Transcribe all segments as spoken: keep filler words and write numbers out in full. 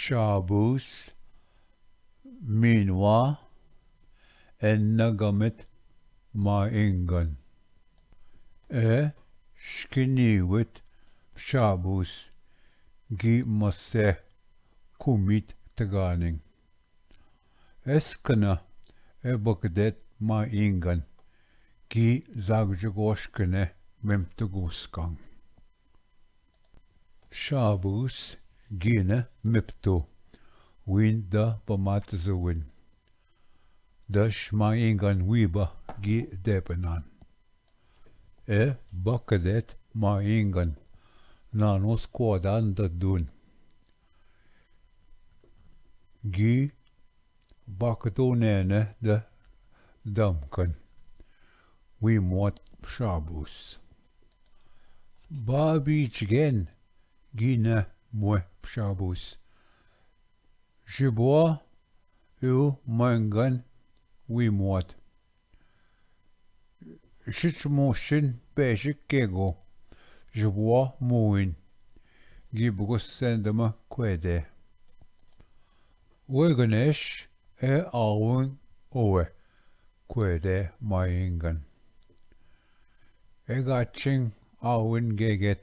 शाबूस, मीनवा, एन नगमित माइंगन। ए शकिनीवित शाबूस गी मसे कुमित तगानिंग। एस्कना ए बकदेत माइंगन गी जागजगोश कने मिमतगुस्कांग। शाबूस गिन मिप्तो विन द बमात जविन। दश माइंगन वीबा गी देपनान। ए बकदेत माइंगन नानोस कोदान द दुन। गी बाकतो नैने द दमकन वी मोत शाबूस। बाबी चगेन गिन मुए शाबूस। जिबुआ यू मंगन वी मोत। शिच मोशिन पेशिक केगो जिबुआ मोइन गी बगुस सेंदम क्वेदे। वे गणेश ए आवन ओवे क्वेदे माइंगन। ए गाचिंग आवन गेगेत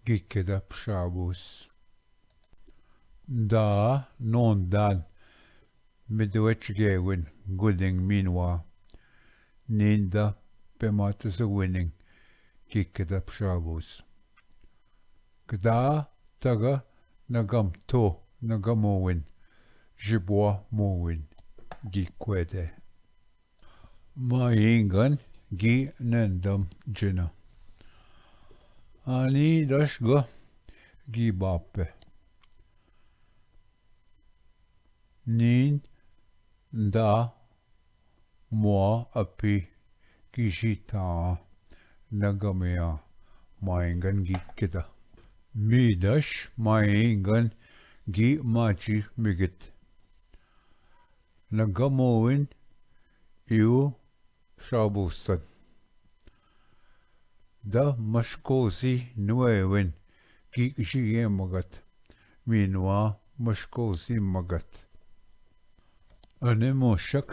गिक्केदा पशाबूस। दा नोंदान मिदवेच गेविन गुदिंग मीनवा। नींदा पेमात जविनिंग गिक्केदा पशाबूस। कदा तग नगम तो नगमोविन जिबुआ मोविन गी क्वेदे। माइंगन गी नंदम जिना। आनी दश ग गी बापे। नीन दा मुआ अपी किसी ता नगमया माइंगन गी किदा। मीदश माइंगन गी माची मिगित। नगमोविन इव शाबूसन। द मशकोसी नुएविन गी किसी ये मगत। मीनवा मशकोसी मगत। अने मोशक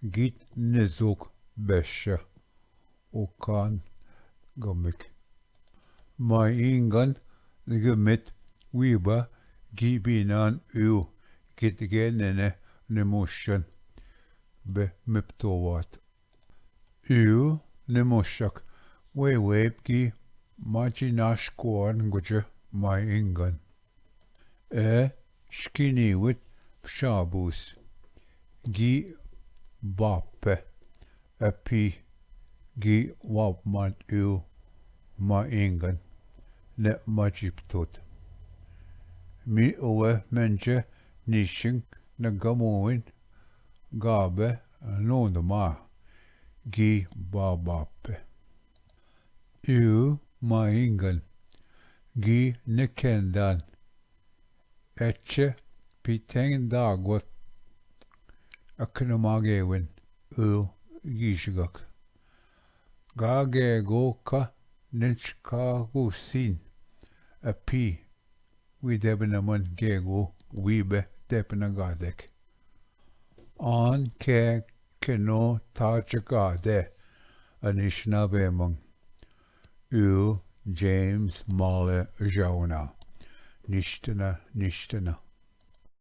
गीत निजोक बेश ओकान गमिक। माइंगन गमित वीबा गी बीनान यू गीत गे नेने निमोशन बे मिप्तोवात। यू निमोशक वे वेब की माची नाश कोआन गुज माइंगन। ए शकिनी वित शाबूस गी बापे। ए पी गी वापमान यू माइंगन ने माचिप्तोत। मी ओवे मेंचे निशिंग न गमोविन गाबे नोंद मा गी बाबापे। यू माइंगन गी निखेंदान एच पिथेंग दागोत अखन मागेविन यू गीशगक। गागेगो का निचकागो सीन अपी वी देबनमन गेगो वी बे देबन गादेक। आन के केनो ताच गादे अनिशना बेमंग। यू जेम्स माले जावना। निश्टना, निश्टना।